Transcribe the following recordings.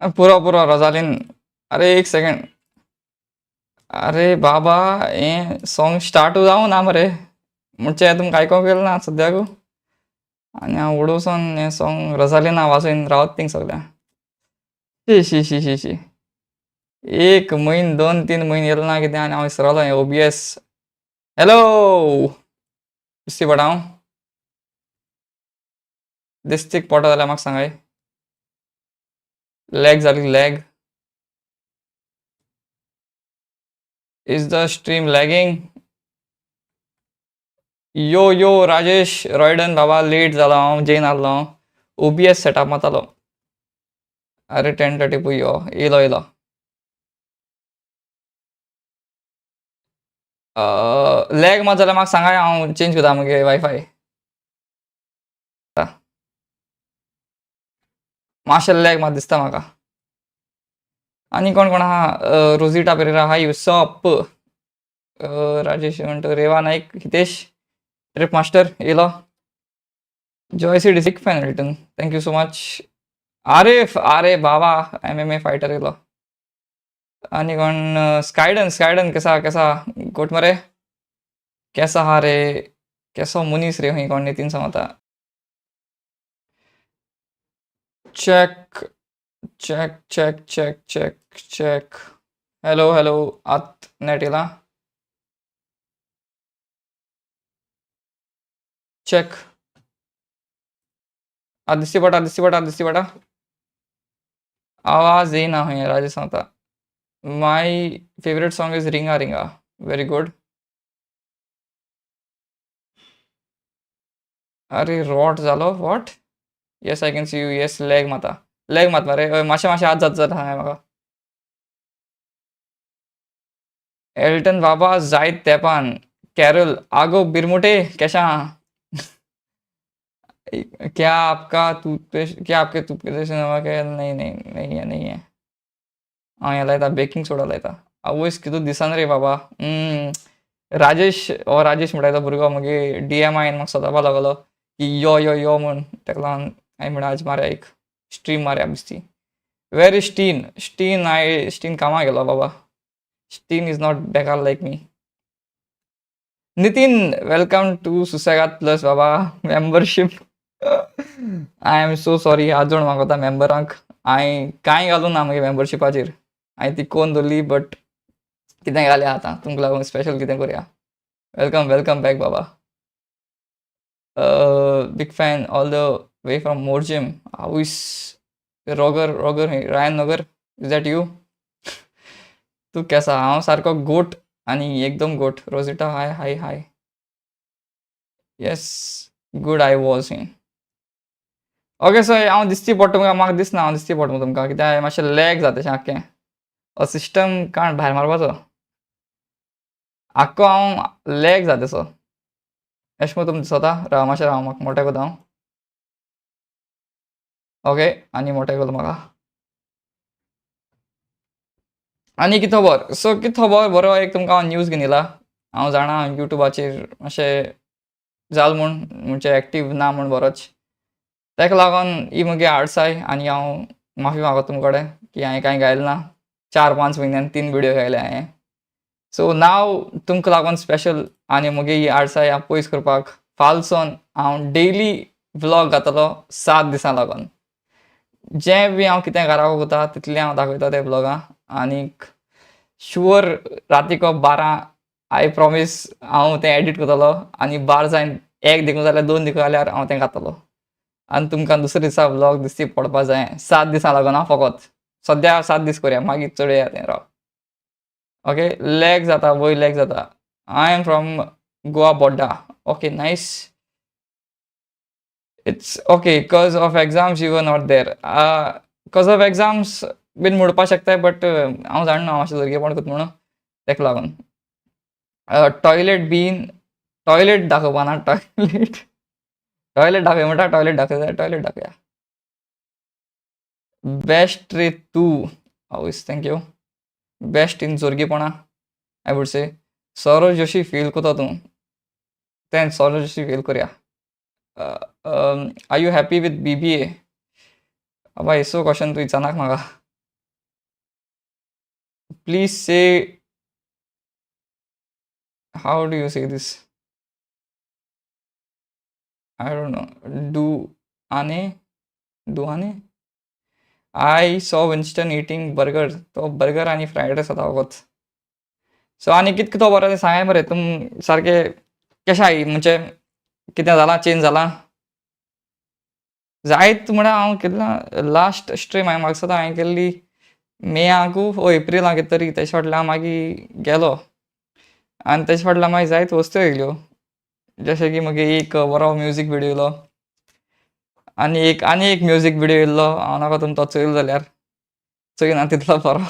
पुरो पुरो रोजालीन. अरे एक सेकंड. अरे बाबा, हें सॉंग स्टार्ट जावं ना मरे. म्हणजे तुमकां आयकोंक येयलें ना सद्याक. आनी हांव उडोवचोन हें सॉंग रोजालीना वाजोवन रावत थिंग सगळ्या. शी शी शी शी शी. एक म्हयन 2-3 म्हयने येयलें ना कितें आनी हांव विसरलो हें ओबीएस. हॅलो, दिसती पडटा हांव? दिस्तीक पडटा जाल्यार म्हाका सांगाय. लॅग जाली lag. Is the stream lagging? Yo yo Rajesh Royden बाबा, लेट जालो हांव, जेन आहलो हांव. ओबीएस सेटअप मातालो. अरे 10:30 पय यो, येयलो येयलो. लॅग मात जाल्यार म्हाका सांगाय, हांव चेंज करता मागीर वायफाय. मातशें लॅग मात दिसता म्हाका. आनी कोण कोण आहा? रोजिटा पेरेरा, हाय, व्हाट्सअप. राजेश म्हणटा, रेवा नाईक, हितेश ट्रिप मास्टर येयलो. जॉयसी DC fan return, thank you so much. Arif, अरे बाबा, MMA fighter येयलो. आनी कोण? स्कायडन, स्कायडन कसा कसा गोट मरे, केसो आहा रे, केसो मनीस रे खंय कोण नितीन सांगता. Check check check check check check. Hello hello, आत नेट येयला? चॅक. आत दिसती पडटा, दिसती पडटा, दिसती पडटा. आवाज येयना खंय राजेश सांगता. My favourite song is Ringa Ringa. Very good. अरे रॉट जालो. What? Yes, I can see you. Yes, lag Mata, lag मात मरे. हय, मातशें मातशें आत जाता जाता हांवें म्हाका. एल्टन बाबा जायत तेंपान. कॅरल आगो बिरमुटे केशें आहा? क्या आपका टूथपेस्ट, क्या आपके टूथपेस्ट नमक है? नहीं नहीं नहीं है, नहीं है. हांव हें लायता, बेकिंग सोडा लायता. आवयस, कितू दिसान रे बाबा. राजेश, हो राजेश म्हणटा तो भुरगो मागीर डीएम आयन म्हाका सदांपा लागलो की यो यो यो म्हूण. तेका लागून हांवें म्हणलें आज मारया एक स्ट्रीम मारया बेश्टी. Where is Steen? Steen I Steen कामाक गेलो बाबा. Steen is not बेकार like me. Nitin, welcome to Susegaad plus Baba, membership. I am so sorry, हात जोड मागता मेंबरांक. हांवें कांय घालूं ना मागीर मेंबरशिपाचेर. हांवें ती कोन दवरली, बट कितें घालया आतां तुमकां लागून स्पेशल कितें करुया. Welcome, welcome back Baba. Big fan all the way from Morjim. आवयस, Roger, Roger, Ryan Nagar, is that you? तूं केसो? हांव सारको गोट आनी एकदम गोट. Rosita, hi hi hi. Yes, good. I was he. Okay, so हांव दिसती पडटा तुमकां? म्हाका दिसना हांव दिसती पडटा तुमकां. कित्याक मातशें लॅग जाता तशें आख्खें. हो सिस्टम काण भायर मारपाचो आख्खो. हांव लॅग जाता तसो. एशें म्हूण तुमकां दिसता? राव मातशें, राव, म्हाका मोटें करता हांव. ओके, आनी मोटें करता म्हाका. आनी कितें खबर? सो कितें खबर? बरो एक तुमकां हांव न्यूज घेवन येयला. हांव जाणा युट्यूबाचेर मातशें जाल म्हूण, म्हणजे एक्टीव ना म्हूण बरोच. ताका लागून ही म्हगे आडसाय आनी हांव माफी मागता तुमचे कडेन की हांवें कांय घायलें ना. 4-5 म्हयन्यान 3 विडियो घायले हांवें. सो नाव तुमकां लागून स्पेशल आनी म्हगे ही आडसाय हांव पयस करपाक फालसोन हांव डेली व्लॉग घातलो 7 दिसां लागून. जें बी हांव कितें घरा करता तितलें हांव दाखयता ते व्लॉगां. आनीक शुअर रातीको 12, I promise, हांव तें एडिट करतलो आनी 12 जायन एक देखून जाल्यार 2 देखून जाल्यार हांव तें घातलो आनी तुमकां दुसरे दिसा व्लॉग दिसती पडपा जाय. 7 दिसां लागून हांव फकत सद्या 7 दीस करुया, मागीर चडया तें. राव. ओके, लॅग जाता वय, लॅग जाता. I am from Goa, Borda. Okay, nice. It's okay. Cause of exams you are not there. Cause of exams बीन म्हणपाक शकता, बट हांव जाणा हांव मातशें भुरगेपण करता म्हणून तेका लागून. टॉयलेट बीन, टॉयलेट दाखोवपा ना. टॉयलेट, टॉयलेट दाखय म्हणटा. टॉयलेट दाखय, टॉयलेट दाखया. बेस्ट रे तूं. आवयस, thank you. Best in जोरगेपणा, I would say. Saurav Joshi feel करता तूं तें. सौरव जोशी फील करया. Are you happy with BBA? बाबा, एसो क्वेश्चन तूं विचारनाका म्हाका. Please say, how do you say this? I don't know. Do आने, दुआने. I saw Winston eating burger. तो बर्गर आनी फ्रायड रायस खाता वगत. सो आनी कित कितें बरें तें सांगाय मरे. तुम सारकें कशें आहाय, म्हणजे कितें जालां, चेंज जालां जायत म्हळ्यार हांव केन्ना लास्ट स्ट्रीम हांवें म्हाका दिसता हांवें केल्ली मेयाकू ओ एप्रिलाक कितें तरी. तेजे फाटल्यान हांव मागीर गेलो आनी तेजे फाटल्यान मागीर जायत वस्तू येयल्यो, जशें की मागीर एक बरो म्युजीक विडियो येयलो आनी एक आनी एक म्युजीक विडियो येयल्लो. हांव नाका तुमी तो चोयलो जाल्यार चोयना तितलो बरो.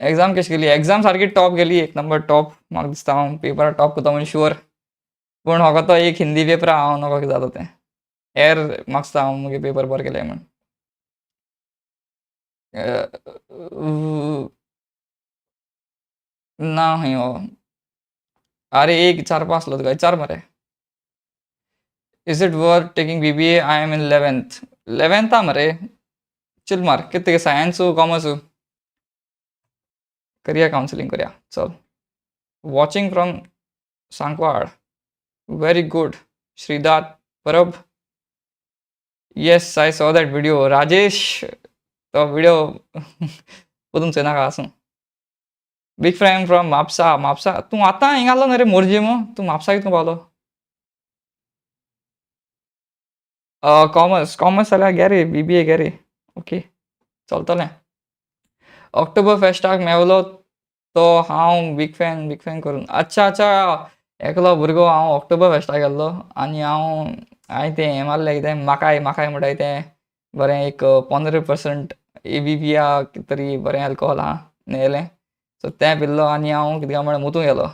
एग्जाम कशी गेली? एग्जाम सारकी टॉप गेली, एक नंबर टॉप. म्हाका दिसता हांव पेपर टॉप करता म्हूण शुअर, पूण म्हाका तो एक हिंदी पेपर हांव नकळो कितें जाता तें. हेर म्हाका दिसता हांव मुगे पेपर बरें केले म्हूण. ना खंय हो, आरे एक विचारपा आसलो तुका, विचार मरे. Is it worth taking BBA? I am in 11th. 11th मरे, चिल मार. कितें सायन्सू कॉमर्सू? करिया कावन्सिलींग करया. चल. Watching from Sancoale. Very good. Shridat Parab. Yes, I saw that video. Rajesh, तो विडियो परतून चोयनाका, आसूं. Big fan from Mapusa. Mapusa तूं आतां हिंगा आसलो न्हय रे मोरजे, तूं म्हापसा कितून पावलो? कॉमर्स, कॉमर्स जाल्यार घे रे, बीबीए घे रे. ओके, चलतलें. ऑक्टोबर फेस्टाक मेवलो तो हांव बीग फॅन, बीग फॅन करून. अच्छा अच्छा, एकलो भुरगो हांव ऑक्टोबर फेस्टाक गेल्लो आनी हांव हांवें तें हें मारलें कितें माकाय माकाय म्हणटाय तें बरें एक 15% एबीवी कितें तरी बरें अल्कोहोल आहा न्हेलें. सो तें पिल्लो आनी हांव कितें काय म्हळ्यार मुतूंक गेलो.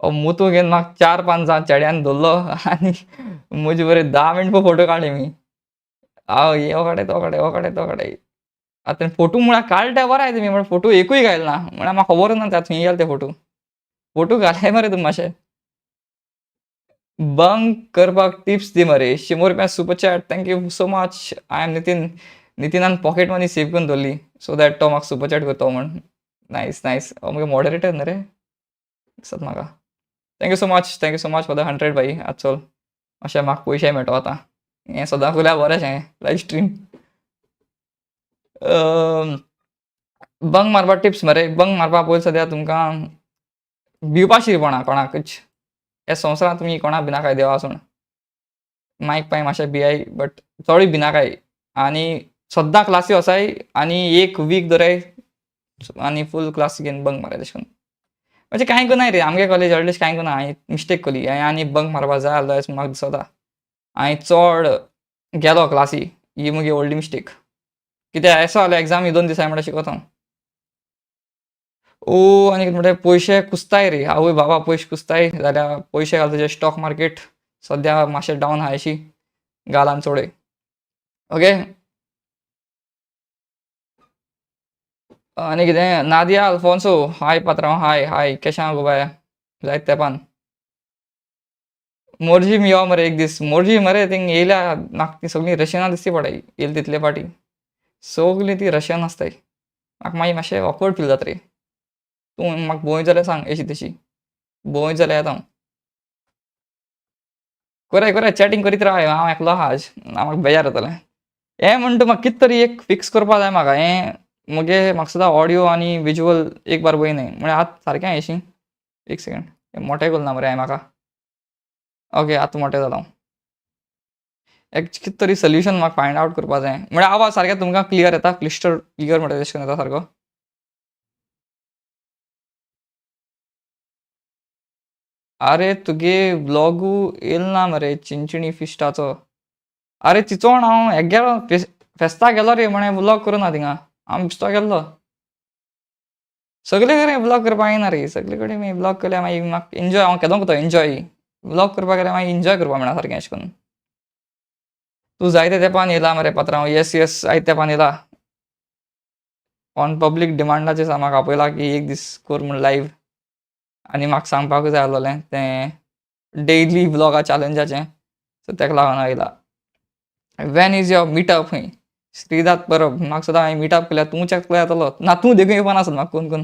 मुतूंक घेवन म्हाका 4-5 जाण चेड्यान धरलो आनी म्हजे बरें 10 मिनटां फोटो काडले मी. हांव हो काडे तो काडे, हो काडे तो काडे. आतां फोटो म्हळ्यार काडले बरें आहाय तुमी, पूण फोटो एकूय घायल ना. म्हळ्यार म्हाका खबर ना ते खंय गेले ते फोटो. फोटो घालाय मरे तुमी मातशे. बंक करपाक टिप्स दी मरे. 100 रुपया super chat, thank you so much. I am Nitin. नितीनान pocket money save करून दवरली सो that तो म्हाका सुपर चॅट करतो म्हूण. Nice nice. हो मुगे मॉडरेटर न्हय रे, दिसत म्हाका. Thank you so much, thank you so much for the 100 भाई. आतां चल मातशें म्हाका पयशे मेळटो आतां. हें सदां कोल्यार बरें शें लायव स्ट्रीम. बंक मारपा टिप्स मरे. बंक मारपा पयलीं सद्या तुमकां भिवपा शिरपणा कोणाकूच. ह्या संवसारांत तुमी कोणाक भिनाकाय, देवा आसून. मायक पांय मातशें भियाय, बट चडूय भिनाकाय. आनी सद्दां क्लासी वचाय आनी एक वीक धराय आनी फूल क्लास घेवन बंक माराय तशें करून. म्हणजे कांय करनाय रे आमगे कॉलेज व्हडलें कांय करना. हांवें मिस्टेक केली हांवें आनी बंक मारपा जाय आसलो अशें म्हाका दिसता. हांवें चड गेलो क्लासी, ही मुगे व्हडली मिस्टेक. कित्याक एसो जाल्यार एग्जामी 2 दिसांनी म्हणल्यार शिकता हांव. ओ आनी कितें म्हणटा, पयशे कुसताय रे आवय बाबा, पयशे कुसताय जाल्यार पयशे घाल तुजे स्टॉक मार्केट सद्या मातशें डावन आहा अशी घाल आनी चडय. ओके, आनी कितें? नादिया अल्फोन्सो, हाय पात्रांव, हाय हाय, केशें आहा गो बाय? जायत तेंपान मोरजीम यो मरे एक दीस. मोरजी मरे थिंग येयल्या म्हाका ती सगळीं रशियनां दिसती पडाय, येयली तितले फाटी सगळीं ती रशियन आसताय. म्हाका मागीर मातशें ऑकवर्ड फील जाता रे. तूं म्हाका भोंवय जाल्यार सांग, अशी तशी भोंवय जाल्यार येता हांव. कोराय कोराय चॅटींग करीत राव, हांव एकलो आहा आज, म्हाका बेजार जातलें. हें म्हणटा म्हाका कितें तरी एक फिक्स करपा जाय म्हाका. हें मुगे म्हाका सुद्दां ऑडियो आनी विज्युअल एक बाराबर न्हय म्हळ्यार आतां सारकें आहा येशी. एक सेकंड, हें मोटें करूं ना मरे हांवें म्हाका. ओके, आतां मोटें जालां हांव. एक कितें तरी सोल्युशन म्हाका फायंड आवट करपा जाय. म्हळ्यार आवाज सारकें तुमकां क्लियर येता, क्लिस्टर क्लियर म्हणटा तशें करून येता सारको. आरे तुगे व्लॉगू येयल ना मरे चिंचणी फिस्टाचो. आरे चिचोण हांव हेक गेलो, फेस्ताक गेलो रे, म्हळें व्लॉग करूं ना थिंगा. हांव बिश्टो गेल्लो. सगळे कडेन व्लॉग करपाक येना रे, सगळे कडेन मागीर व्लॉग केल्यार मागीर म्हाका एन्जॉय, हांव केदो करता एन्जॉय. व्लॉग करपाक गेल्यार मागीर एन्जॉय करपाक मेळना सारकें अशें करून. तूं जायते तेंपान येयला मरे पात्रांव. येस येस, जायते तेंपान येयला. ऑन पब्लीक डिमांडाचेर म्हाका आपयला की एक दीस कर म्हूण लायव्ह. आनी म्हाका सांगपाकूय जाय आसलोलें तें डेली व्लॉगा चॅलेंजाचें, सो तेका लागून हांव येयला. When is your meetup खंय? श्रीदात परब म्हाका सदां हांवें मिटअप केल्यार तूं चेक जातलो ना तूं देखून येवपा नासत म्हाका कोण कोण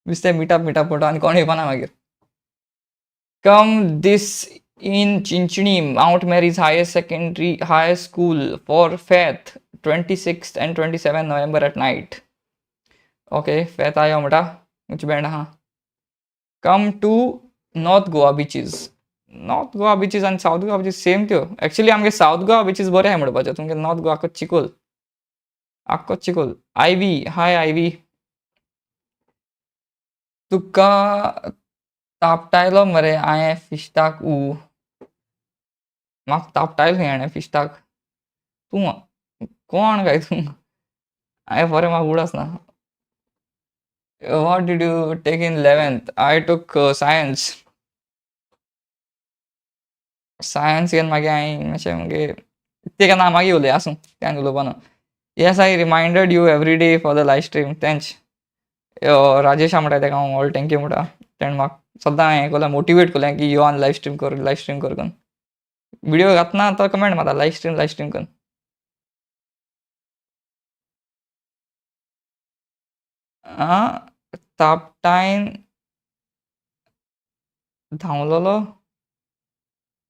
बेश्टें मिटअप मिटअप म्हणटा आनी कोण येवपा ना मागीर. Come this in Chinchinim Mount Mary's higher secondary high school for fete 26 and 27 November at night. Okay, फेत आयो म्हणटा खंयची बँड आहा. Come to North Goa beaches. North Goa beaches आनी सावथ गोवा बिचीस सेम त्यो. एक्चुली आमगे सावथ गोवा बिचीस बरे आहाय म्हणपाचें, तुमगे नॉर्थ गोवा आख्खो चिकोल, आख्खो चिकोल. आयवी, हाय आयवी. तुका तापटायलो मरे हांवें फिश्टाक ऊ म्हाका तापटायलो खंय हाणें फिश्टाक. तूं कोण काय तूं? हांवें बरें म्हाका उगडास ना. What did you take in 11th? I took science. Science घेवन मागीर हांवें मातशें मागीर तें ना मागीर उलय आसूं तें आनी उलोवपा ना. Yes, I reminded you every day for the live stream. तेंच राजेशा म्हणटा तेका हांव ऑल thank you म्हणटा. तेणें म्हाका सद्दां हें केलें, मोटिवेट केलें की यो आनी लायव स्ट्रीम कर, लायव स्ट्रीम कर करून. व्हिडियो घातना तो कमेंट मारता लायव स्ट्रीम लायव स्ट्रीम करून. आं तापटायन धांवलोलो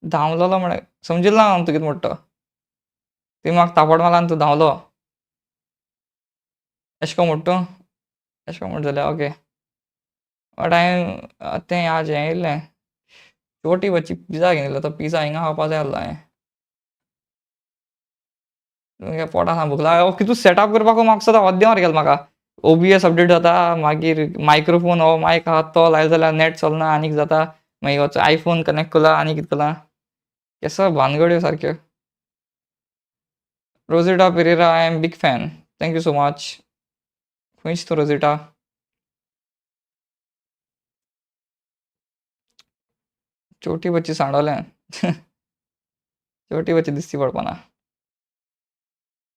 धांवलोलो म्हळ्यार समजिल्लो हांव तूं कितें म्हणटा तो. तुवें म्हाका तापट मारलो आनी तूं धांवलो एशें कोन्न म्हणटा तूं? एशें कोन्न म्हणटा जाल्यार ओके. बट हांवें तें आज हें येयल्लें छोटी बच्ची पिझ्झा घेवन येयल्लो, तो पिझ्झा हिंगा खावपा जाय आसलो हांवें. तुमगे पोटाक सामकें भूक लागल्या. कितू सेटअप करपाक म्हाका सदां अर्दें वर गेलें म्हाका. OBS update जाता, मागीर मायक्रोफोन हो मायक आहा तो लायलो जाल्यार नेट चलना आनीक जाता, मागीर आयफोन कनेक्ट केला आनी कितें केलां, केसो भानगड्यो सारक्यो. Rosita Pereira, I am big fan, thank you so much. खंयच तूं रोजिटा? छोटी बच्ची सांडोलें. छोटी बच्ची दिसती पडपाना.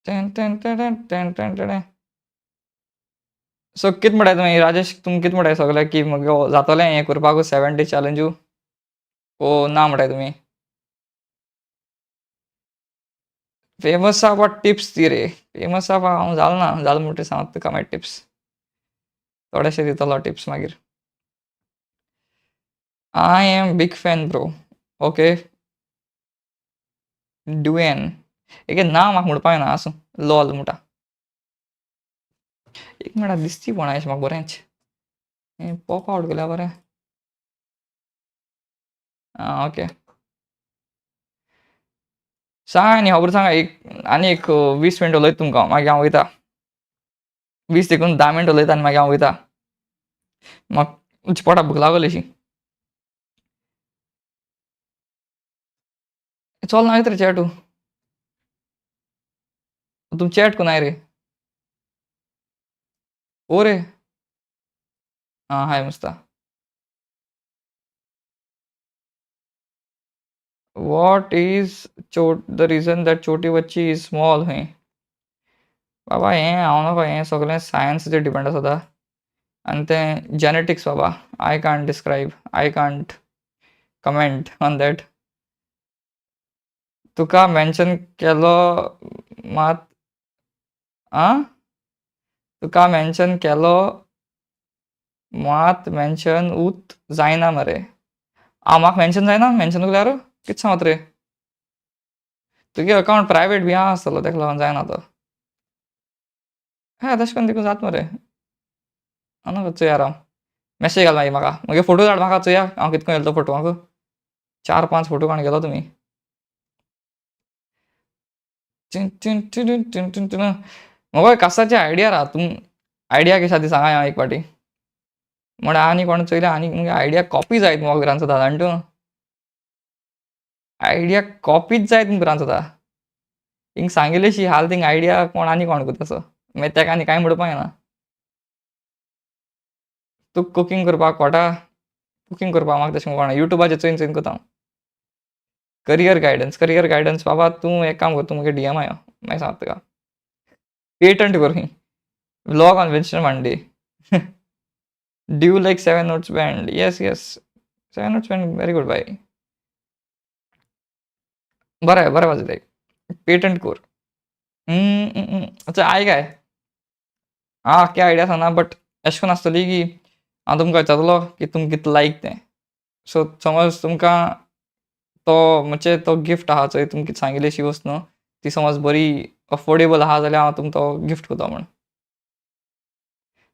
Ten ten ten ten ten ten. So कितें म्हणटाय तुमी राजेश, तुमी कितें म्हणटाय सगळे की मगे जातलें हें करपाक 7 डे चॅलेंजू ओ ना म्हणटाय तुमी? फेमस आहा टिप्स दी रे, फेमस आहा हांव जाल ना, जाल म्हणटा सांग तुका मागीर टिप्स थोडेशे दितलो टिप्स मागीर. I am big fan bro. Okay Dwayne एक ना म्हाका म्हणपाक ना, आसूं लॉल म्हणटा. एक मिनट दिसती पण अशें म्हाका बरेंच हें पॉप आवट केल्यार बरें. आं ओके सांगा आनी खबर सांगा. एक आनी एक 20 मिनट उलयता तुमकां, मागीर हांव वयता. 20 देखून 10 मिनट उलयता आनी मागीर हांव वयता. म्हाका पोटाक भूक लागली अशी. चल ना रे चॅटू, तुम चॅट कोण रे? ओ रे आं हाय मुस्ता. What is the reason that Choti Bachchi is small? खंय बाबा हें हांव नाका, हें सगळें सायन्साचेर डिपेंड आसता आनी तें जेनेटिक्स बाबा. I can't describe, I can't comment on that. तुका मेन्शन केलो मात आं तुका मेन्शन केलो मात मेन्शन उत जायना मरे. आं म्हाका मेन्शन जायना? मेन्शन केल्यार कितें सांगत रे? तुगे अकावंट प्रायवेट बी आहा आसतलो, तेका लागून जायना तो. हय तशें करून देखून जाता मरे. हांव चोया राव, मॅसेज घाल मागीर म्हाका, मागीर फोटो धाड म्हाका चोया हांव कितको येयलो तो फोटो. म्हाका 4-5 फोटो काडून गेलो तुमी. म्हाका कासाची आयडिया राहा, तुम आयडिया कशें आहा ती सांगा हांव एक फावटी. म्हळ्यार आनी कोण चोयलें आनी मुगे आयडिया कॉपी जायत म्हाका भिरांत जाता जाणा तूं. आयडिया कॉपीच जायत भिरांत जाता. हिंग सांगिल्लीशी हाल थिंग आयडिया कोण आनी कोण करता तसो, मागीर तेका आनी कांय म्हणपाक येना. तूं कुकींग करपाक कोटा? कुकींग करपाक म्हाका तशें कोणा युट्यूबाचेर चोयन चोयन करता हांव. करियर गायडन्स, करियर गायडन्स बाबा तूं एक काम कर, तूं मुगे DM आयो मागीर सांगता तुका. पेटंट कर खंय. Vlog on Winston Monday. Do you like 7 Notes Band? Yes, yes. 7 Notes Band very good भाई. बरें बरें वाजयता. पेटंट कर. अच्छा आय काय हांव आख्खी आयडिया सांगना, बट अशें करून आसतली की हांव तुमकां विचारतलो की तुमकां कितें लायक तें. सो समज तुमकां तो म्हणजे तो गिफ्ट आहा चोय, तुमकां सांगिल्ली अशी वस्त न्हू ती समज बरी अफोर्डेबल आहा जाल्यार हांव तुमकां तो गिफ्ट करता म्हूण.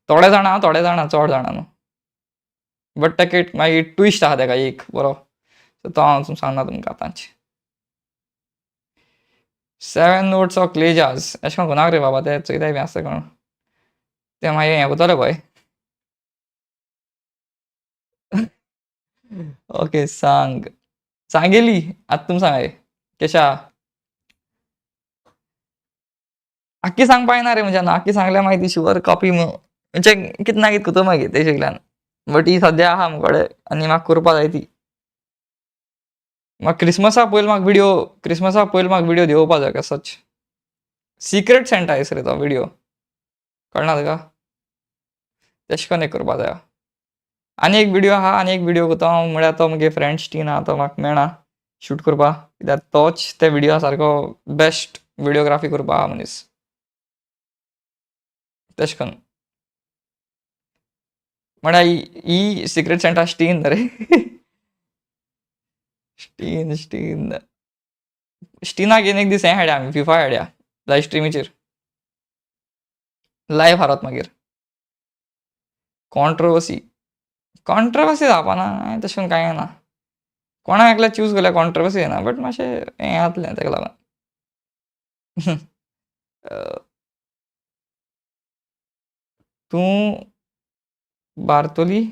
थोडे जाणां आहा, थोडे जाणां चड जाणां न्हू, बट ताका एक मागीर ट्विस्ट आहा तेका एक बरो, सो तो हांव सांगना तुमकां आतांच. 7 notes of clay jars अशें करून कोणाक रे बाबा ते चोयताय बी आसता कोण ते मागीर हें करतले पळय. ओके सांग सांगेली आतां तुमी सांगाय केशा आख्खी सांगपा येना रे म्हज्यान, आख्खी सांगल्यार मागीर ती शुअर कॉपी म्हणजे कितें ना कितें करता मागीर तेजे वयल्यान. बट he सद्या आहा म्हजे कडेन आनी म्हाका करपा जाय ती. म्हाका क्रिसमसा पयलीं म्हाका व्हिडियो, क्रिसमसा पयलीं म्हाका व्हिडियो देंवोवपा जाय कसोच. सिक्रेट सँटा आयस रे तो व्हिडियो, कळना तुका? तेशें करून एक करपा जाय. आनी एक व्हिडियो आहा, आनी एक व्हिडियो करता हांव, म्हळ्यार तो मुगे फ्रेंड स्टीन आहा तो म्हाका मेळना शूट करपा, कित्याक तोच ते व्हिडियो सारको बेस्ट व्हिडियोग्राफी करपा आहा मनीस. तेशें करून म्हळ्यार ही सिक्रेट सँटा स्टीन रे. स्टीन स्टीन स्टिनाक घेवन एक दीस हें खेळया आमी, फिफा खेळया लायव स्ट्रिमीचेर, लायव हारत मागीर. कॉन्ट्रोवर्सी कॉन्ट्रोवर्सी जावपा ना तशें करून कांय ना, कोणा एकल्या चूज केल्यार कॉन्ट्रोवर्सी येना, बट मातशें हें जातलें तेका लागून. तूं बारतोली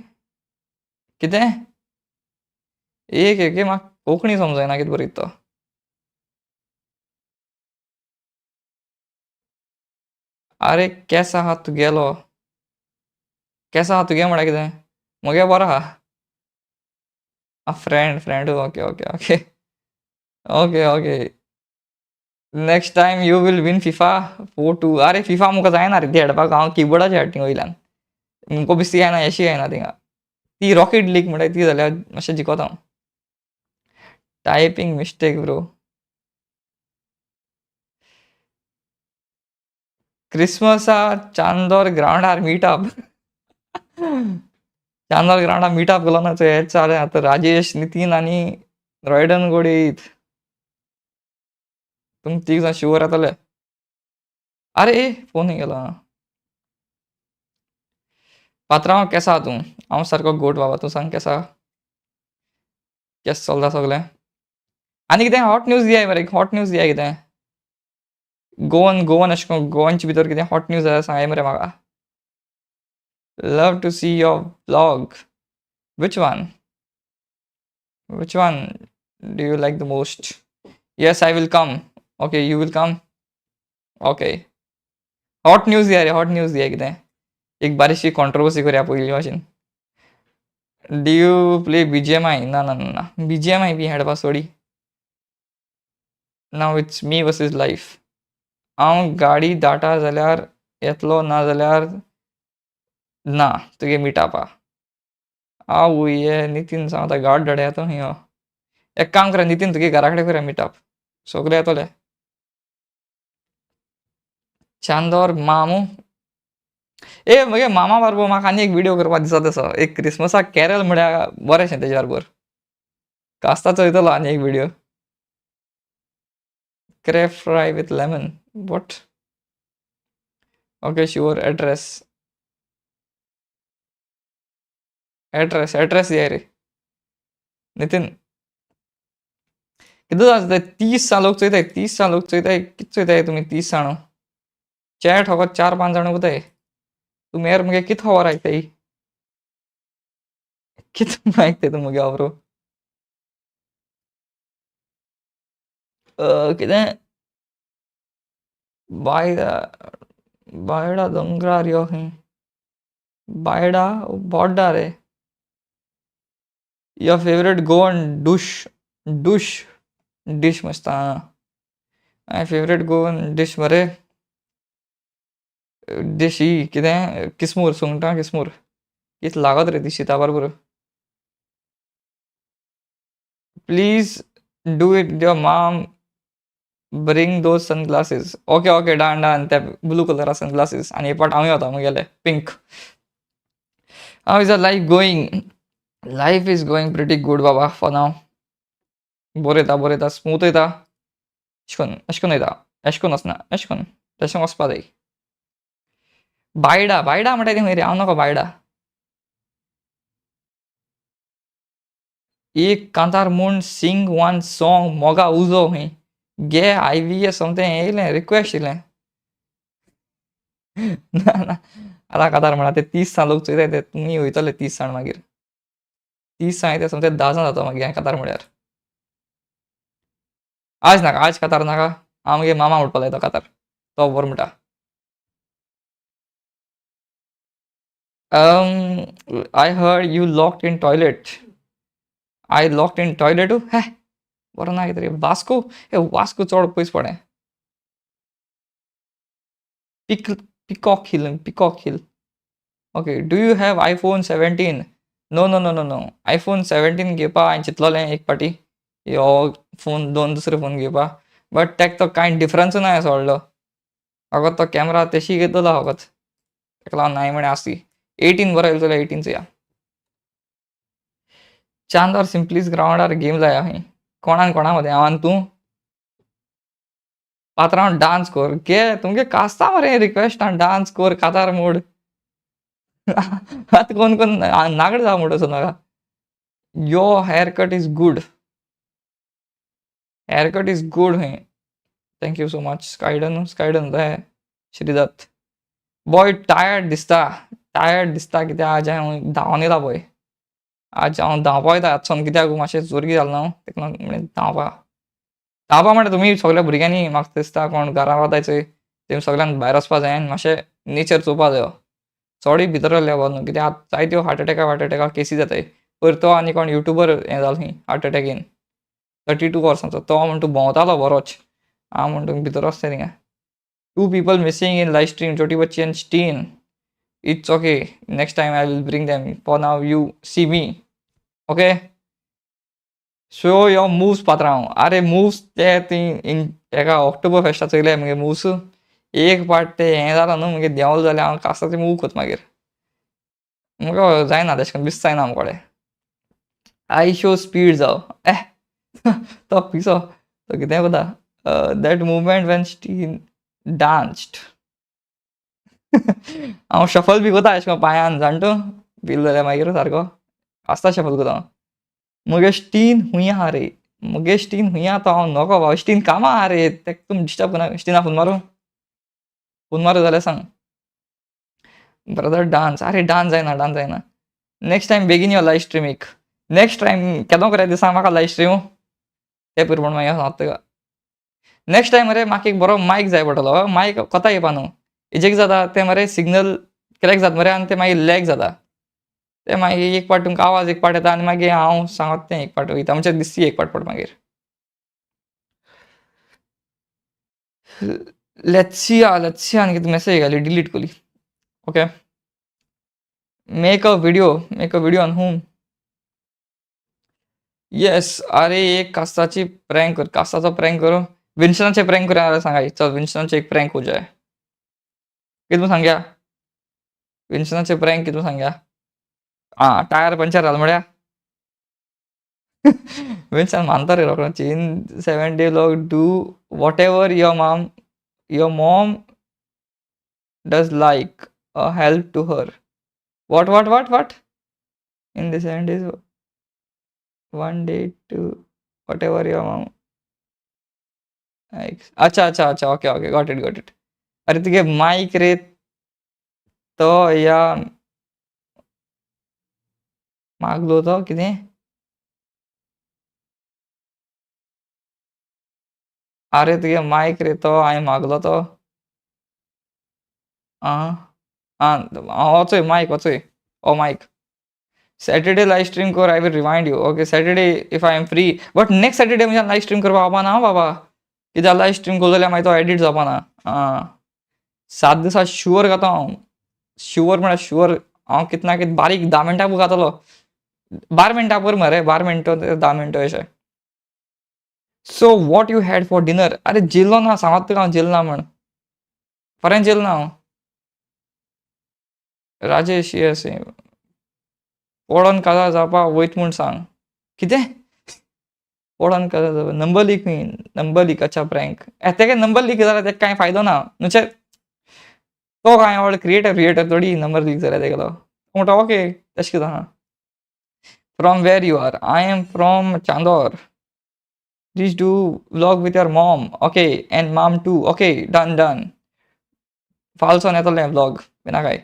कितें एक एक म्हाका कोंकणी समजना कितें बरयता तो. आरे केस आहा तुगेलो, केस आहा तुगे म्हळ्यार कितें? मुगे बरो आहा. आं friend friend okay okay okay okay okay. Next time you will win FIFA 4-2. आरे फिफा मुका जायना रे ती खेळपाक, हांव किबोर्डाचेर खेळटा थिंगा वयल्यान, मुको बेश्टी येना, येशी येना थिंगा. ती रॉकेट लीग म्हणटा ती जाल्यार मातशें जिखता हांव. Typing mistake bro. क्रिसमसा चांदोर ग्रावंडार मिटअप, चांदोर ग्रावंडार मिटअप केलो ना चोय, हेच जालें आतां. राजेश, नितीन आनी रॉयडन गोड येयत, तुम तीग जाण शुवर येतले. अरे फोन गेलो. पात्रांव केसो आहा तूं? हांव सारको गोड बाबा, तूं सांग केसो आहा? केस चलता सगळें? आनी कितें हॉट न्यूज दियाय मरे, हॉट न्यूज दियाय कितें गोवन, गोवन अशें करून गोवनचे भितर कितें हॉट न्यूज जाल्यार सांगाय मरे म्हाका. Love to see your vlog. Which one? Which one do you like the most? Yes, I will come. Okay, you will come. Okay. Hot news दिया रे, हॉट न्यूज दिया कितें एक बारीकशी कॉन्ट्रोवर्सी करया पयलीं भाशेन. Do you play BGMI? ना ना ना ना, BGMI बी खेळपा सोडी. Now it's me versus life. हांव गाडी धाडटा जाल्यार येतलो, ना जाल्यार ना तुगे मिटअपा. आवय ये नितीन सांगता गाड धाड येता खंय हो. एक काम करा नितीन, तुगे घरा कडेन करया मिटअप, सगळे येतले. चांदोर मामू ए मगे मामा बारबो म्हाका आनी एक व्हिडियो करपा दिसता तसो एक क्रिसमसाक कॅरल म्हळ्यार बरेंशें तेजे बरोबर कास्ता चोयतलो आनी एक video. Crab fry with lemon what? Okay sure. Address address address दिया रे नितीन. कितें जाता 30 जाण लोक चोयताय, 30 जाण लोक चोयताय, कितें चोयताय तुमी 30 जाण? चॅट फकत 4-5 जाण उरताय. तुमी यार मुगे कितें खबर आयकताय, कितें आयकताय तूं मुगे खबरो? कितें बायडा बायडा दोंगरार यो खंय, बायडा बोड्डा रे. Your favourite Goan douche douche dish मस्त. My favourite Goan dish मरे डीश ही कितें किसमूर, सुंगटां किसमूर कित लागत रे ती शिता बरोबर. Please do it your mom Bring those sunglasses. Okay okay, done done. ते ब्लू कलरा सनग्लासीस आनी एक पाट हांवूय वता मुगेले pink. How is a life going? Life is going pretty good Baba for now. बरें वयता, बरें वयता, स्मूथ वयता. अशें करून, अशें करून वयता, अशें करून वचना, अशें करून तशें वचपा जाय. बायडा बायडा म्हणटा तें खंय रे? हांव नको बायडा. एक कांतार म्हूण सिंग वन सॉंग मोगा उजो खंय गे I V S सोमतें येयलें, रिक्वेस्ट येयलें. ना ना, आतां कांतार म्हणा ते 30 जाण लोक चोयताय, ते तुमी वयतले 30 जाण मागीर 30 जाण ते सोमते 10 जाण जाता मागीर. हांवें कांतार म्हळ्यार आज नाका, आज कांतार नाका. हांव मागीर मामा म्हणपाक लायता कांतार, तो बरो म्हणटा. I heard you locked in toilet. I locked in toilet? हे बरो ना कितें रे. वास्को, हे वास्को चड पयस पडलें. Peak Peacock Hill, Peacock Hill. Okay, do you have iPhone 17? No no no no no. iPhone 17 घेवपा हांवें चिंतलोलें एक पाटी, हो फोन दोन दुसरे फोन घेवपा, बट तेका तो कांय डिफरन्स ना असो व्हडलो. फकत तो कॅमरा तेशी घेतलो फकत, तेका लागून हांवें म्हणलें आसती 18 बरो येयलो जाल्यार 18 चोया. चांदोर सिम्पलीस ग्रावंडार गेम जाय खंय. कोणान कोणा मदें? हांव आनी तूं. पात्रांव डांस कर गे, तुमगे कास्ता मरे रिक्वेस्ट. डांस कर कातार मोड. आतां कोण कोण नागड जावं म्हणटा असो नाका. Your hair cut is good, hair cut is good खंय. Thank you so much. स्कायडन, स्कायडन हे श्रीदत्त बॉय. टायर्ड दिसता, टायर्ड दिसता कित्याक आज हांव धांवन येयला पळय. आज हांव धांवपा वयता आजसोन, कित्याक मातशें जोरगी जालें ना हांव, तेका लागून म्हणलें धांवपा. धांवपा म्हणल्यार तुमी सगल्या भुरग्यांनी म्हाका दिसता कोण घरा वताय चोय तेमी सगल्यांक भायर वचपा जाय आनी मातशें नेचर चोवपा जायो. चडूय भितर रावल्यार बरो न्हू, कित्याक आतां जायत्यो हार्ट एटॅका वार्ट एटॅका केसी जाताय. पयर तो आनी कोण युट्यूबर हें जालो खंय हार्ट एटॅकीन 32 वर्सांचो. तो म्हण तूं भोंवतालो बरोच, हांव म्हण तूं भितर वचता थिंगा. Two people missing in live stream, Choti Bachchi and Steen. It's okay, next time I will bring them. For now you see me. Okay, show your moves पात्रांव. आरे मुव्स ते ती एका ऑक्टोबर फेस्टा चोयले मुगे मुव्स. एक पाट ते हें जालां न्हू मुगे देंवल जाल्यार हांव कास्ताचे मूव कोत मागीर म्हाका जायना तेशें करून, बिस जायना आमकोडे. I show speed जाव ए तो पिसो तो कितें कोता. That movement when Steen danced. हांव शफल बी कोता अशें करून पांयान, जाण तूं बील जाल्यार मागीर सारको आसता शफल कोता हांव. मुगे स्टीन खूंय आहा रे? मुगे स्टीन खूंय आहा तो हांव नोको बाबा. स्टीन कामां आहा रे, तेका तुमी डिस्टर्ब करनाका. स्टिना फोन मारूं? फोन मारूं जाल्यार सांग. Brother dance. आरे डांस जायना, डांस जायना. नेक्स्ट टायम बेगीन यो लायव स्ट्रिमीक. नेक्स्ट टायम केदो करे ते सांग म्हाका. लायव स्ट्रीम ते पुरपण मागीर सांगता तुका. नेक्स्ट टायम मरे म्हाका एक बरो मायक जाय पडटलो. मायक कोता येवपा न्हू, हेजेक जाता ते मरे सिग्नल क्रॅक जाता मरे आनी ते मागीर लॅग जाता. ते मागीर एक पाट तुमकां आवाज एक पाट येता आनी मागीर हांव सांगत तें एक पाट वयता, म्हणजे दिसती एक पाट पड मागीर. लेट्सिया, लेट्सिया आनी कितें मॅसेज घाली, डिलीट कोली. Okay, make a video, make a video on whom? Yes. अरे एक कास्ताची प्रँक कर, कास्ताचो प्रँक करूं, विन्सनाचे प्रँक करूं सांगाय. चल विन्सनाचे एक प्रँक हो जाय. कितें सांग्या विन्सनाचे प्रँक? कितें सांग्या? आं, टायर पंचर जालो म्हळ्यार विन्सन मानता रे रोकडो. In 7 day vlog do whatever your mom does, like a help to her. What what what what? In the 7 days, one day to whatever your mom likes. अच्छा अच्छा अच्छा, okay okay, got it got it. अरे तुगे मायक रे तो या मागलो तो कितें? अरे तुगे मायक रे तो हांवें मागलो तो. आं आं, वचोय मायक, वचोय ओ mic. Saturday live stream कर, I will remind you. Okay, Saturday if I am free, but next Saturday म्हणजे लायव स्ट्रीम करपाक जावपा ना बाबा, कित्याक लायव स्ट्रीम करलो जाल्यार मागीर तो एडिट जावपा ना. आं, 7 दिसा शुअर गाता हांव, शुअर म्हळ्यार शुअर. हांव कितें ना कितें बारीक 10 मिनटां गातलो, 12 मिनटां पुरो मरे, 12 मिनटां 10 मिनटां अशें. So what you had for dinner? अरे जेलो ना, सांगत तुका हांव जेल ना म्हण, फाल्यां जेल ना हांव. राजेश येस, पडोन काजार जावपा वयत म्हूण सांग. कितें पडोन काजार जावपा? नंबर लीक न्ही, नंबर लीक. अच्छा प्रँक. तेका नंबर लीक जाल्यार तेका कांय फायदो ना. म्हणजे तो कांय व्हड क्रिएटर क्रिएटर थोडी नंबर लीक जाल्यार तेगेलो म्हणटा. ओके, तशें कितें आहा. From where you are? I am from Chandor. Please do vlog with your mom. Okay, and mom too. Okay, done done. फालसोन येतलें व्लॉग बिना काय.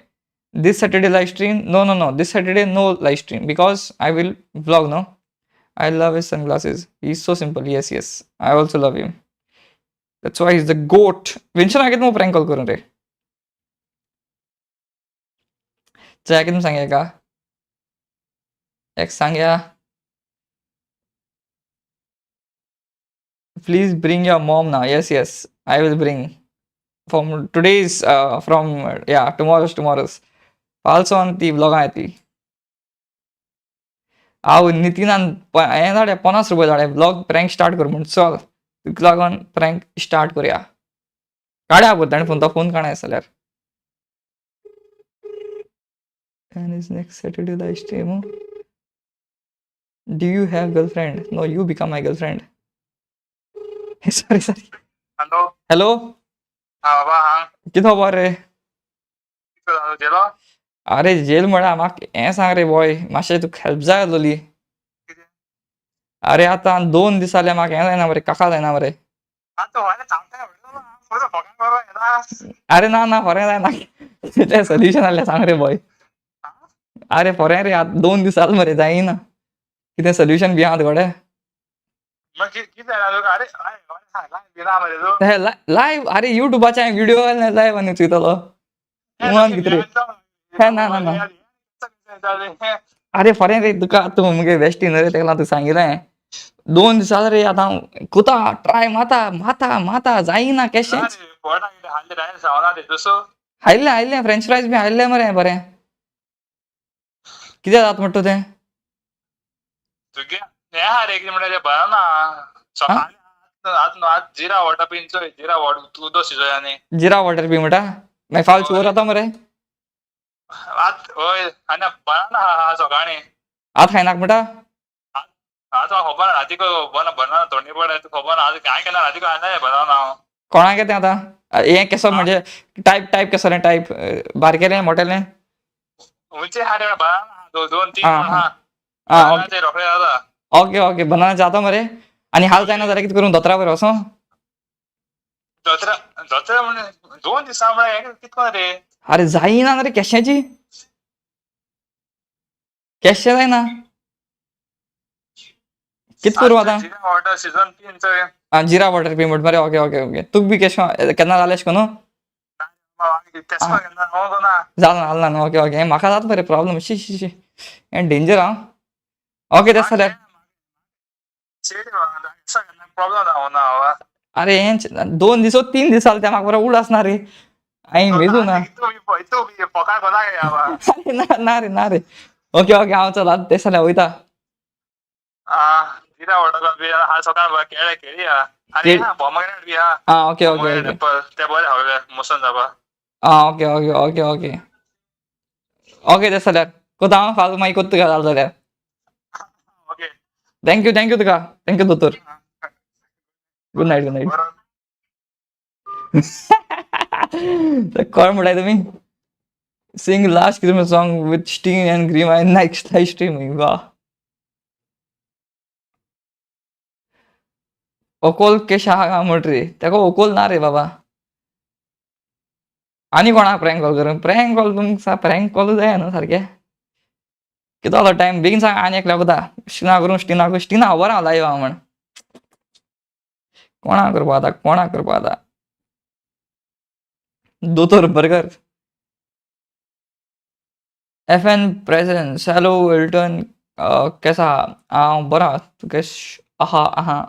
This Saturday live stream? No no no, this Saturday no live stream because I will vlog. No, I love his sunglasses, he is so simple. Yes yes, I also love him, that's why is the goat. Vinson कितें prank call करून रे? चया कितें सांगया का एक सांगया. Please bring your mom now. Yes yes, I will bring from today's, from yeah, tomorrow's tomorrow's फालसोन ती व्लॉगां येतली. हांव नितीनान हें धाडे, 50 रुपया धाडे, व्लॉग प्रँक स्टार्ट कर म्हूण. चल, तुका लागून प्रँक स्टार्ट करुया. काड्या पळय ताणें फोन, तो फोन काडा जाल्यार. And is next Saturday live stream? Do you have girlfriend? No, you become my girlfriend. Sorry sorry. Hello. Hello. हा बाबा, हां. कितें खबर रे? कितें जेलो? अरे जेल म्हळ्यार म्हाका हें सांग रे बॉय, मातशें तुका हेल्प जाय आसलोली. अरे आतां 2 दीस जाले म्हाका हें जायना मरे, काका जायना मरे. अरे ना ना, फोरें जायना, तें सोल्युशन आहलें सांग रे बॉय. अरे फोरें रे, आतां 2 दीस जाले मरे जायना, कितें सोल्युशन बी आहा तुगेलें? लायव? अरे युट्यूबाचे व्हिडिओ लायव आनी चोयतलो कितें रे? ना ना ना, अरे फोरें रे, तुका तूं मुगे बेश्टी न्हू रे, तेका लागून तुका सांगिल्लें. 2 दीस जाले रे, आतां हांव कुता ट्राय माता माता माता जायना केशेंच. हायल्लें हायल्लें, फ्रेंच फ्रायज बी हायल्लें मरे. बरें कितें जाता म्हणटा तें? जिरा वॉटर पिंचोय, जिरा वॉटर उदक शिजोय आनी जिरा वॉटर पी म्हणटा, मागीर फाल शुगर जाता मरे. आत हय, आनी बनाना आहा सकाळीं. आत खायनाक म्हणटा? आतां खबर ना, राती बनाना थंडी पडल्या खबर ना, आज कांय केन्ना राती खायना बनाना हांव. कोणाक तें आतां हें केसो म्हणजे टायप टायप केसो टायप, बारकेलें मोटेलें? उंचे आहा रे बनाना, दोन तीन आहा. आं रोखडे जाता. ओके ओके, बनाना जाता मरे. आनी हाल जायना जाल्यार कितें करूं? दोतोरा बरें वचों? दोतोरा दोतोरा म्हणजे 2 दिसां म्हळ्यार कितको रे? अरे जायना रे, केश्याची केशें जायना, कित करूं आतां? जिरा वॉटर शिजोवन पी चोय. आं, जिरा वॉटर पी म्हणटा मरे. ओके ओके ओके, तुका बी केशें केन्ना जालें अशें करून? जालें ना? ओके ओके, म्हाका जाता मरे प्रॉब्लम. शी शी शी, हें डेंजर आं. ओके, तें जाल्यार अरे हें 2 दीस 3 दीस जाले तें म्हाका बरो उडास ना रे, हांवें मेजू ना. अरे ना ना रे, ना रे. ओके ओके, हांव चल आतां तें जाल्यार वयता. आं ओके ओके ओके. आं okay okay okay okay okay, तें जाल्यार कोता हांव फाल्यां मागीर कोत्ता तुका जालें जाल्यार. Thank you thank you तुका, thank you दोतोर. Good night good night. कोण म्हणटाय तुमी? Sing last Christmas song with Steen and Grima in next live streaming. वा, ओकोल केश आहा म्हण रे, तेका ओकोल ना रे बाबा. आनी कोणाक प्रँक कॉल करूं? प्रँक कॉल तुमकां प्रँक कॉल जाय न्हू सारकें. कितें जालो टायम बेगीन सांग. आनी एकल्या कोता स्टिना करूं? स्टिना स्टिना खबर हांव लायव आहा म्हण. कोणाक करपा आतां, कोणाक करपा आतां? दोतोर burger F N presence. Hello Wilton, केसा? हांव बरो, तूं केश आहा? आहा.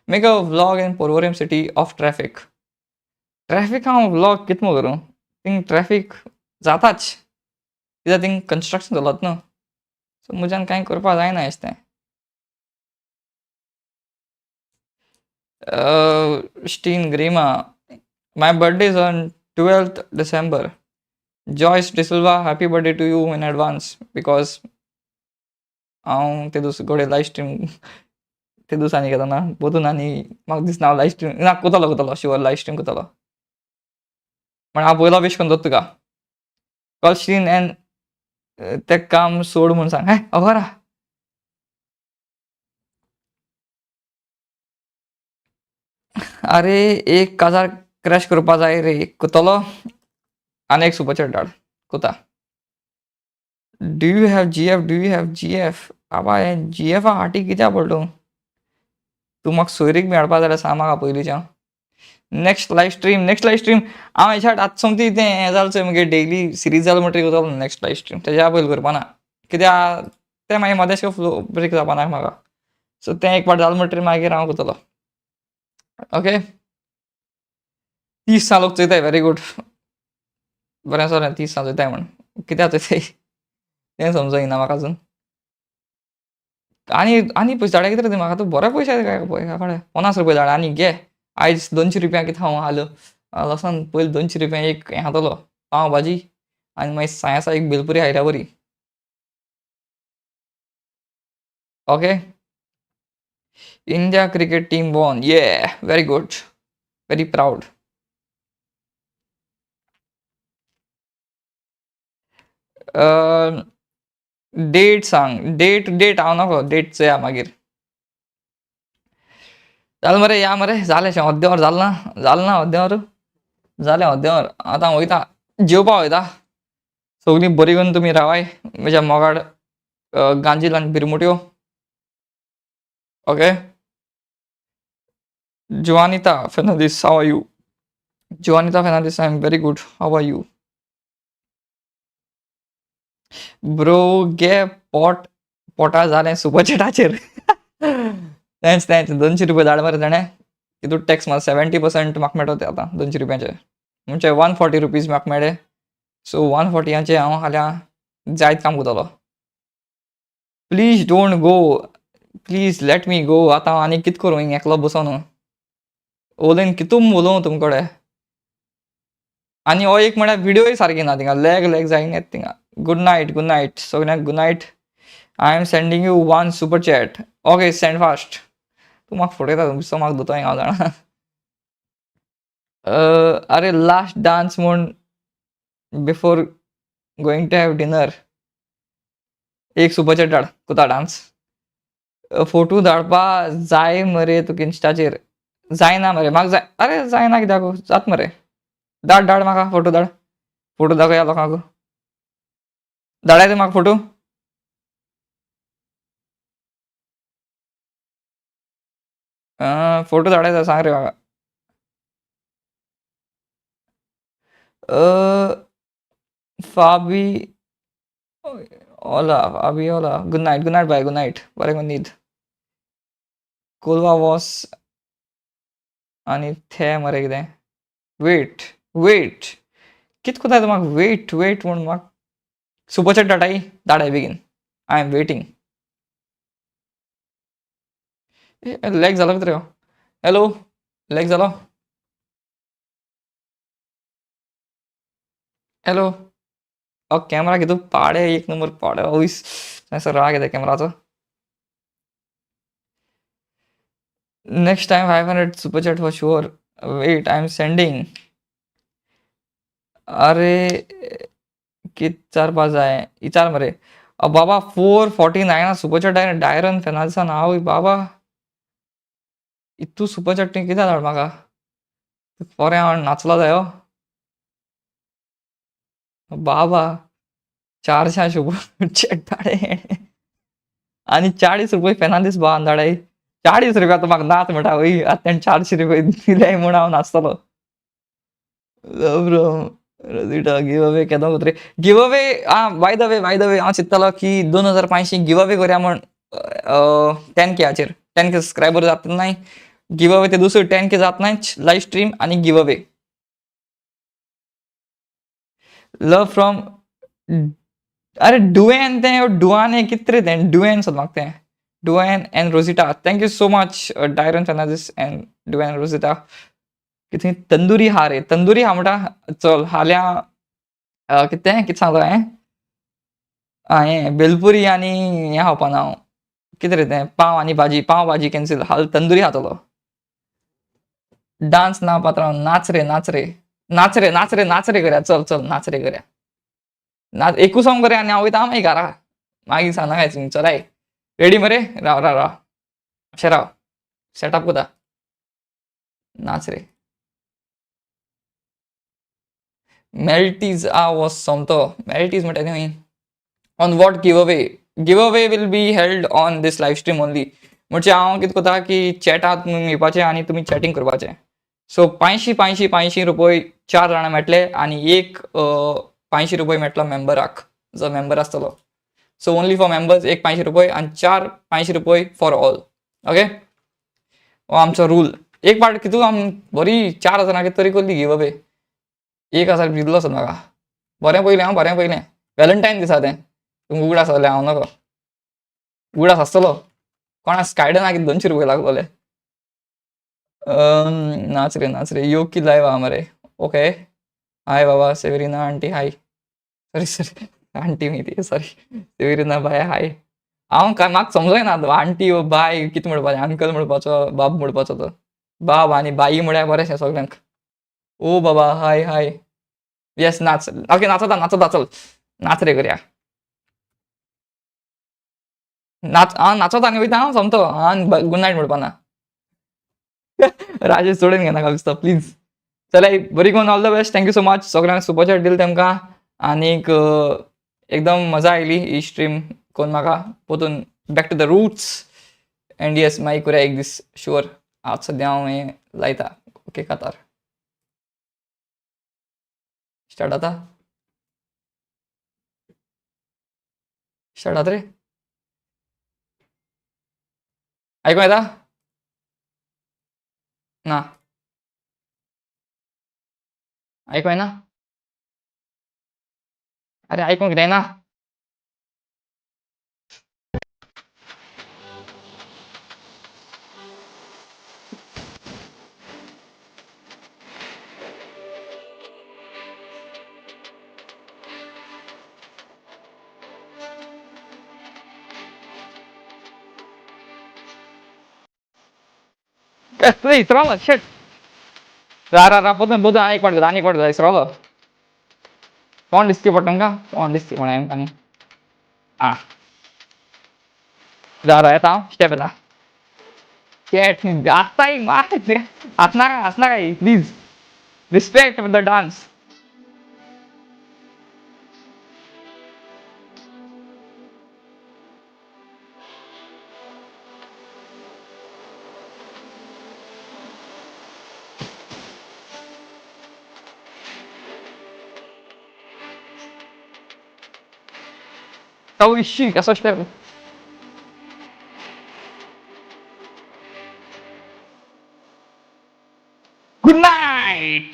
Make a vlog in Porvorim city of traffic. Traffic हांव व्लॉग कित म्हूण करूं? थिंग ट्रॅफीक जाताच कित्याक थिंग कन्स्ट्रक्शन चलत न्हू, सो म्हज्यान कांय करपा जायना अशें तें. Steen Grima, my birthday is on 12th December. Joyce D'Silva, happy birthday to you in advance, because हांव ते दुसरे कडेन लायव स्ट्रीम ते दिसांनी घेतना ना बदून आनी म्हाका दिसना हांव लायव स्ट्रीम ना कोतालो कोतालो शुअर लायव स्ट्रीम कोतालो. म्हण हांव पयलो विश करून दवरता तुका. कॉल स्टीन एन तें काम सोड म्हूण सांग. हें खबर आहा. आरे एक काजार क्रॅश करपा जाय रे, कोतलो आनी एक सुपर चॅट धाड कोता. Do you have GF, do you have GF? आबा हें जी एफा फाटी कित्याक पडलो तूं? तूं म्हाका सोयरीक मेळपा जाल्यार सांग म्हाका पयलींच्यान. Next live stream, next live stream हांव हेच्या आतां सोमती तें हें जालें चोय मुगे डेली सिरीज जालें म्हणटकीर करतलो नेक्स्ट लायव स्ट्रीम, तेज्या पयलीं करपा ना, कित्याक तें मागीर मदें फ्लो ब्रेक जावपा नाका म्हाका. सो तें एक फावट जालें म्हणटकीर मागीर हांव करतलो. ओके, 30 लोक चोयताय, व्हेरी गूड, बरें आसा. 30 चोयताय म्हण कित्याक चोयताय तें समजना म्हाका अजून. आनी आनी पयशे धाडा कितें रे म्हाका, तूं बरे पयशे काय पळय कडेन 50 रुपया धाड आनी घे. आयज 200 रुपया कितें हांव हाल वचोन पयलीं 200 रुपया एक हें खातलो पाव भाजी आनी मागीर सायेंसा एक भेलपुरी खायल्या बरी. Okay, India cricket team won, ये very good, very proud. Date सांग, डेट डेट हांव नको, डेट चोया मागीर. जालें मरे, या मरे, जालें शें अर्दें वर जालें ना, जालें ना अर्दें वर जालें, अर्दें वर. आतां हांव वयता जेवपा वयता. सगळीं बरी करून तुमी रावाय म्हज्या मोगाड गांजील आनी बिरमुट्यो. Okay, Joanita Fernandes, how are you? Joanita Fernandes, I am very good, how are you? Bro गे पोट पोटा जालें सुपर चॅटाचेर. तेंच तेंच 200 रुपया धाड मरे ताणें, तितून टॅक्स मार 70% म्हाका मेळटा ते आतां 200 रुपयांचे, म्हणजे 140 रुपीज म्हाका मेळ्ळे. सो 140 हांव फाल्यां जायत काम करतलो. Please don't go, please let me go. आतां हांव आनी कितें करूं हिंग एकलो बसोन उलयन, कितून उलोवं तुम कडेन. आनी हो एक म्हळ्यार विडियोय सारकी ना थिंगा, लॅग लॅग जायना येता थिंगा. गूड नायट, गूड नायट सगळ्यांक, good night. I am sending you one super chat. Okay, send fast. तूं म्हाका फटयता, बेश्टो म्हाका दोता हांव जाणा. अरे लास्ट डांस म्हूण before going to have dinner. एक सुपर चॅट धाड, कोता डांस. फोटो धाडपा जाय मरे तुका इन्स्टाचेर? जायना मरे म्हाका, जाय. अरे जायना कित्याक, जात मरे. धाड धाड म्हाका फोटो धाड, फोटो दाखया लोकांक. धाडाय तूं म्हाका फोटो. फोटो धाडायचा सांग रे म्हाका. फाबी Ola, फाबी Ola, good night, good night, bye, good night, बरें करून न्हीद. कोलवा वॉस आनी थे मरे कितें. वेट वेट कित कोताय तूं म्हाका? वेट वेट म्हूण म्हाका सुपर चॅट धाडाय, धाडाय बेगीन, I am waiting. Lag जालो कितें रे? हॅलो, लॅग जालो? हॅलो, हो कॅमरा कितू पाडे, एक नंबर पाडे. वयस राग येता कॅमराचो. Next time 500 super chat for sure. Wait, I am sending. अरे कित चार पांच जाय, इचार मरे. बाबा 449 सुपर चॅट डायरन फेर्नांडीसान. आवय बाबा, इतू सुपर चॅट कित्याक धाड म्हाका? बरें हांव नाचलो जाय हो बाबा. 400 सुपर चॅट धाडे आनी 40 रुपये फेर्नांडीस बाबान धाडाय. 40 रुपया तो म्हाका नाच म्हणटा वय. आतां तेणें 400 रुपया दिले म्हूण हांव नाचतलो. रजिटा गिव अवे केदो रे गिव अवे. आं, by the way, by the way, हांव चिंत्तालो की 2500 गिव अवे करया म्हण 10 केचेर. 10 के सबस्क्रायबर जाता नाय गिव अवे, ते दुसरे 10 के जात नाय लायव स्ट्रीम आनी give away. Love from अरे डुएन तें, डुआन कितें रे तें, डुएन सोद म्हाका तें. Duane and Rosita, thank you so much. Dyron Fernandes and Duane Rosita. कितें तंदुरी हा रे, तंदुरी हा म्हणटा. चल हाल्यां कितें कितें सांगलो हांवें? आं, हें बेलपुरी आनी हें खावपा ना हांव. कितें रे तें, पाव आनी भाजी. पाव भाजी कॅन्सील. हाल तंदुरी खातलो. डान्स ना पात्रांव. नाच रे, नाच रे, नाच रे, नाच रे, नाच रे करया. चल चल, नाच रे करया. नाच एकू सॉंग करया आनी हांव वयता मागीर घरा. मागीर सांगना काय तुमी. चलाय, रेडी मरे? राव राव राव, अशें राव, सेटअप कोता. नाच रे मेल्टीज आ वॉस सोमतो. मेल्टीज म्हणटा न्हय. On what give away? Give away will be held on this live stream only. म्हणजे हांव कितें करता की चॅटात तुमी येवपाचें आनी तुमी चॅटींग करपाचें. सो 500 500 500 रुपये चार जाणां मेळटले आनी एक 500 रुपये मेळटलो मेंबराक, जो मेंबर आसतलो. सो ओनली फॉर मेंबर्स एक 500 रुपये आनी चार 500 रुपये फॉर ऑल. ओके, हो आमचो रूल. एक पाट कितू आम बरी 4 हजारां कितें तरी करली गिव अवे. 1000 दिल्लो आसत म्हाका. बरें पयलें हांव, बरें पयलें. वेलंटायन दिसा तें तुमकां उगडास जालें. हांव नको उगडास आसतलो कोणा स्कायडनाक कितें 200 रुपये लागलोले. नाच रे, नाच रे. योगी लायव आहा मरे. ओके, हाय बाबा. Severina aunty hi. Sorry sorry, aunty न्ही ती, सॉरी, सेवरिना बाय हाय. हांव काय म्हाका समजना आंटी वो बाय कितें म्हणपाचें. अंकल म्हणपाचो, बाब म्हणपाचो. तो बाब आनी बाई म्हळ्यार बरेंशें सगल्यांक. ओ बाबा, हाय हाय. येस, नाच. ओके, नाचता नाचता. चल, नाच रे करया. नाच. हांव नाचोता आनी वयता हांव सोमतो. हांव गूड नायट म्हणपा ना. राजेश चोडून घेनाका दिसता, प्लीज. चला, बरी करून all the best. Thank you so much सगळ्यांक. सुपर चॅट दिले तेमकां आनीक एकदम मजा आयली ही स्ट्रीम कोन्न म्हाका पोतून. Back to the roots and yes, मागीर करुया एक दीस शुअर. आज सद्या हांव हें लायता. ओके, कातार स्टार्ट जाता. स्टार्ट जाता रे. आयकूंक येता ना? आयकूंक येना? अरे, आयकूंक कितें येना? इसरोलो शेट. रा रा रा, पोतून पोतून. आनी एक पाट करता, आनी एक पाट करता. इसरोलो. कोण दिसती पडटा तुमकां? कोण दिसती म्हणा आमकां. आं, रा रा, येता हांव. स्टेप येता. चॅट आसता. हांसनाका, हांसनाका please. Respect the dance. Oh shit, कसो step. Good night.